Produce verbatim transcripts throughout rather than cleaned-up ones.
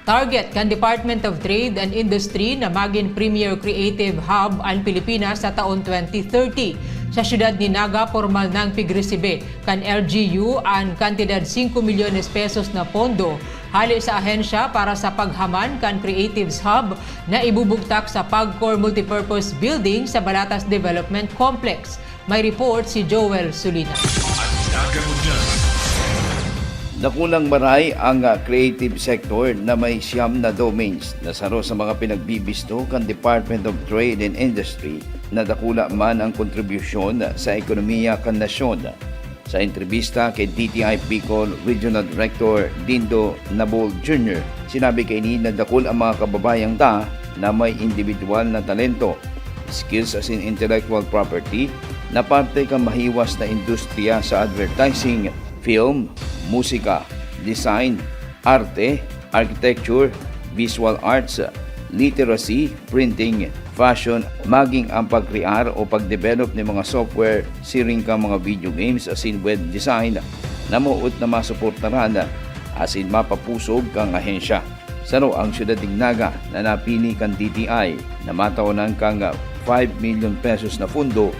Target kan Department of Trade and Industry na magin premier creative hub an Pilipinas sa taon twenty thirty. Sa siyudad ni Naga, pormal nang pigresibe kan L G U an kantidad singko milyones pesos na pondo hale sa ahensya para sa paghaman kan Creatives Hub na ibubugtak sa Pagcor Multipurpose Building sa Balatas Development Complex. May report si Joel Sulina. Dakulang maray ang ah, creative sector na may siyam na domains na saro sa mga pinagbibisto kan Department of Trade and Industry na dakula man ang kontribusyon sa ekonomiya kan nasyon. Sa entrebista kay D T I Bicol Regional Director Dindo Nabol Junior, sinabi kaini na dakul ang mga kababayan ta na may individual na talento, skills asin intellectual property na parte kan mahiwas na industriya sa advertising, film, musika, design, arte, architecture, visual arts, literacy, printing, fashion, maging ang pagkrear o pagdevelop nin mga software siring kan mga video games asin web design na moot na masuportaran asin mapapusog kan ahensya. Saro ang siyudad nin Naga na napili kan D T I na matawanan kan five million pesos na pondo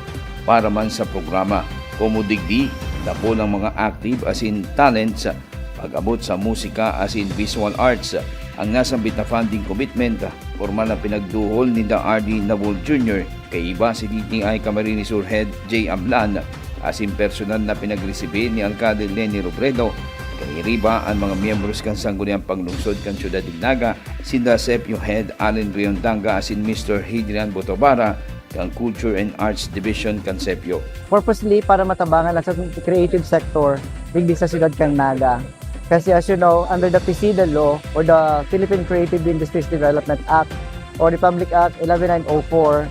para man sa programa. Komo digdi, dakul ang mga active asin talents pag-abot sa musika asin visual arts. Ang nasambit na funding commitment, pormal na pinagduhol ninda R D Nabul Junior, kaiba si D T I Camarines Sur Head J Ablan, asin personal na pinagresibi ni Alcalde Leni Robredo. Kairiba an mga miyembros kan Sangguniang Panglungsod kan Siyudad nin Naga, sinda Sepio Head Allen Riondanga asin Mister Hadrian Botobara kan Culture and Arts Division kan Sepio. Purposely para matabangan ang sa creative sector digdi sa siyudad kan Naga. Kasi as you know, under the PICIDA law or the Philippine Creative Industries Development Act or Republic Act eleven nine oh four,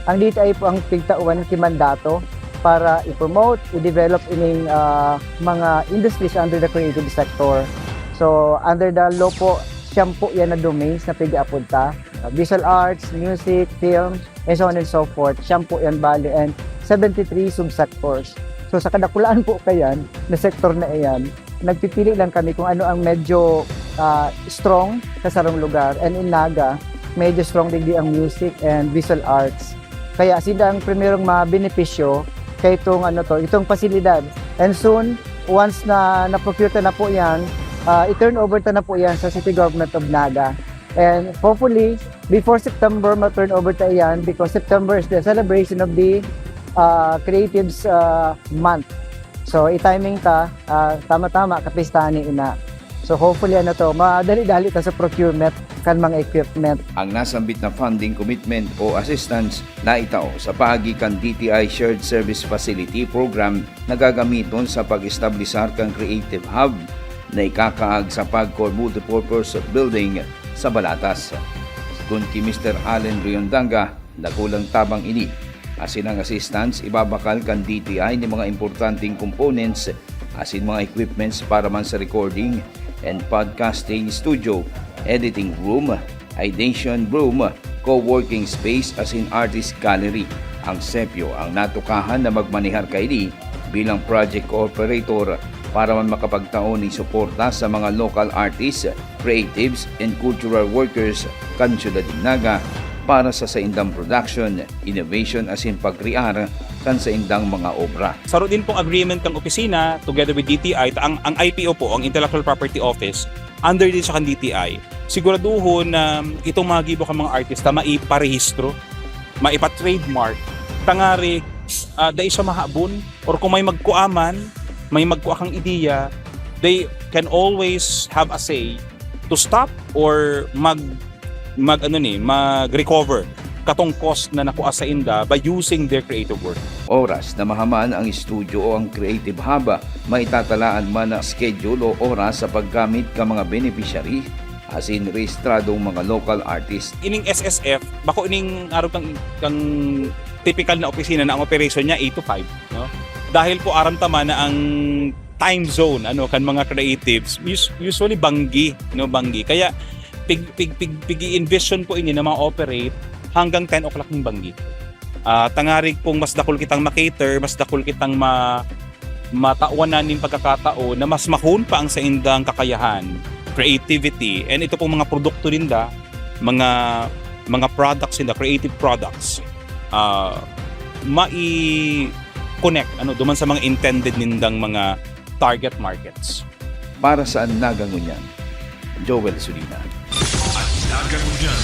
ang D T I po ang pigtawan ki mandato para i-promote, i-develop ining ah, mga industries under the creative sector. So under the law po, siyam po yan na domains na pwede apunta. Uh, visual arts, music, film, and so on and so forth. Siyam po yan bali and seventy-three subsectors. So sa kadakulaan po kayan na sektor na iyan, nagpipili lang kami kung ano ang medyo ah, strong sa sarong lugar. And in Naga, medyo strong digdi ang music and visual arts. Kaya sila ang primerong mabenepisyo kay itong ano to, itong pasilidad. And soon, once na na-procure ta na po yan, ah, i-turn over ta na po yan sa City Government of Naga. And hopefully, before September, ma-turn over ta yan because September is the celebration of the ah, Creatives ah, Month. So, i-timing ta, ah, tama-tama, kapistahan ni ina. So, hopefully, ano to, madali-dali ta sa procurement kan mga equipment. Ang nasambit na funding commitment o assistance na itao sa paagi kan D T I Shared Service Facility Program na gagamiton sa pag-establisar kan Creative Hub na ikakaag sa Pagcor Multipurpose Building sa Balatas. Kun ki Mister Allen Riondanga, dakulang tabang ini. Asin ang assistance ibabakal kan D T I nin mga importanteng components asin mga equipments para man sa recording and podcasting studio, editing room, ideation room, co-working space asin artist gallery. Ang Sepio ang natukahan na magmanehar kaini bilang project cooperator para man makapagtao nin suporta sa mga local artists, creatives, and cultural workers kan Siyudad nin Naga para sa saindang production, innovation asin pagkrear kan saindang mga obra. Saro din pong agreement kang opisina together with D T I, ta ang, ang I P O po, ang Intellectual Property Office, under din siya kan D T I. Siguraduhon na itong mga gibo kan mga artista maiparehistro, maipa-trademark, tangari ah, dai siya mahabon, or kung may magkuaman, may magkua kang ideya, they can always have a say to stop or mag mag ano ni, mag-recover katong cost na nakua sa inda by using their creative work. Oras na mahaman ang estudyo o ang creative hub, maitatalaan man na schedule o oras sa paggamit ka mga beneficiary asin rehistradong mga local artist. Ining S S F, bako ining arog kang, kang typical na opisina na ang operation niya eight to five, no? Dahil po aram ta man na ang time zone ano kan mga creatives us- usually banggi, no, banggi. Kaya pig pig pig pig-i-envision po ini na ma-operate hanggang ten o'clock ng banggi. Ah, tangarig pong mas dakul kitang ma-cater, mas dakul kitang ma matawan na nin pagkakataon na mas mahon pa ang saindang kakayahan. creativity, and ito pong mga produkto ninda, mga mga products ninda, creative products, ah, mai-connect, ano, duman sa mga intended nindang mga target markets. Para sa An Naga Ngunyan, Joel Sulina. An Naga Ngunyan.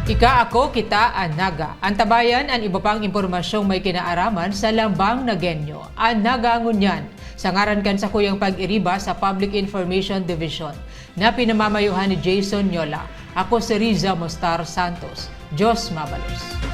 Ika, ako, kita, an Naga. Antabayan an iba pang impormasyong may kinaaraman sa Lambang Nagenyo. An Naga Ngunyan, sa ngaran kan sakuyang pag-iriba sa Public Information Division, na pinamamayohan ni Jason Nyola. Ako si Riza Mostar Santos. Diyos mabalos.